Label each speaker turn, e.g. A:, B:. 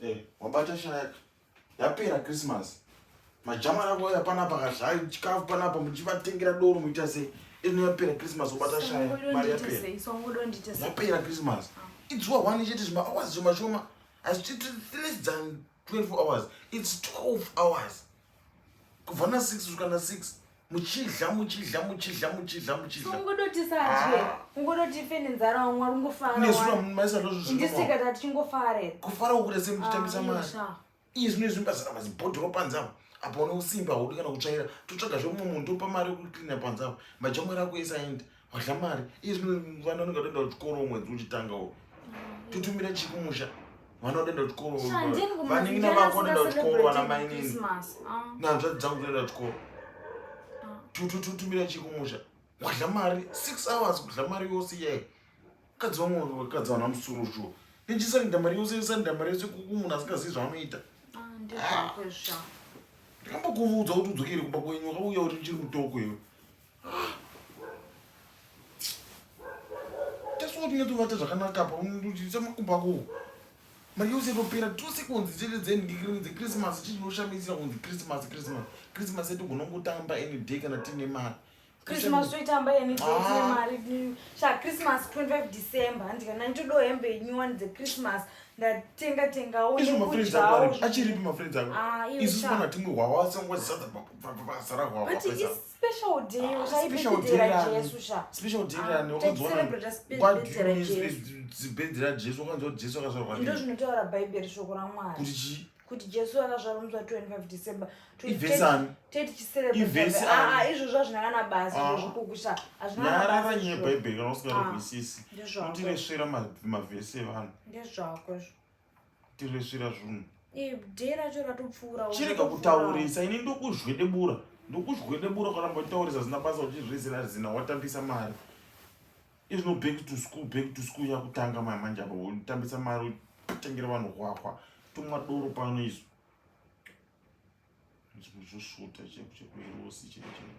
A: Eh, wabata shaya yapera Christmas. Majamara ako aya panapa kazvai chikafu panapa muchivatengera doro muita sei? Ino yapera Christmas wabata shaya mari yapera. Yapera Christmas. Ah. Idzuwa one chete zvima hours zvima shoma. Asi less than 24 hours. It's 12 hours. Kubva na 6 kusvika na 6. Muchidla muchidla muchidla muchidla muchidla.
B: Ungodoti sadye. Ah. Ungodoti ife nenzara wamwe ari kungofara.
A: Nezuro maisa ndozvo
B: zvino. Ndisika tati chingofara here.
A: Kufara ukuita sei muchitambisa ah, mari. Iye zvino izvi mbazara mazibhodhoro panze apo. Apo une usimba haudi kana kutsvaira. Totsvaga zvemumwe munhu topa mari yekucleaner panze apo. Majamwari ako ese aenda. Wadya mari. Iye zvino vana vanenge vatoenda kuchikoro mwedzi uchitanga uyu. Totumira chii kumusha. Vana vatoenda kuchikoro. Vanin'ina vako vanoenda kuchikoro vana mainini.
B: Ah.
A: Nehanzvadzi dzangu dzinoenda kuchikoro. Totumira chii kumusha. Wadya mari 6 hours kudya mari yose iyayi. Mukadzi wangu wakadzi wana musoro shuwa. Ndichisarinda mari yose sarinda mari yose kumunhu asingazivi zvaanoita.
B: Ah,
A: Ndakambokuudza kuti udzokere kumba kwenyu wakauya kuti ndichiri mutoko iwe. Tasuwa tinyatsovata zvakanaka apa unoita makumbo ako. Mari yose inopera 2 seconds chete dzenhingiriro dzechristmas chichinoshamisira kunzi Christmas Christmas. Christmas yedu gonongotamba any day kana tiine mari.
B: Christmas toitamba any day tine ah. mari sha Christmas 25 December handika nanditodo hembe nyuwani dzeChristmas ndatenga tengawo
A: izvo mafriends ako aripi achiripi mafriends ako ah, isu pana timwe hwawa sangwa sadza pasara hwawa
B: but it's special day ah, special day ra Jesu sha
A: special day ra ni wakanzwa birthday ra Jesu wakanzwa Jesu akazvarwa
B: ndizvo zvinotaura Bhaibheri shoko raMwari
A: kuti chii
B: kuti jesu akazvarwa musi wa 25 december
A: Ivhesi
B: tetichiserebrate ah, izvozvo hazvina kana basa ah. izvozvo kukusha
A: hazvinanyarara nyaya yebhaibheri kana usingarihwisisi utiresvera mavhesi evanhu
B: ndezvako izvo
A: tiresvera zvunhu
B: day racho ratopfuura
A: chirega kutaurisa ini ndokuzhwedebura ndokuzhwedebura ukaramba uchitaurisa zina basa uchizviisira zina watambisa mari izvino back to school back to school yakutanga mai manje apa utambisa mari utengera vanhu hwahwa tomwa doro pano izvo zvosvota chekuirosi chete chete.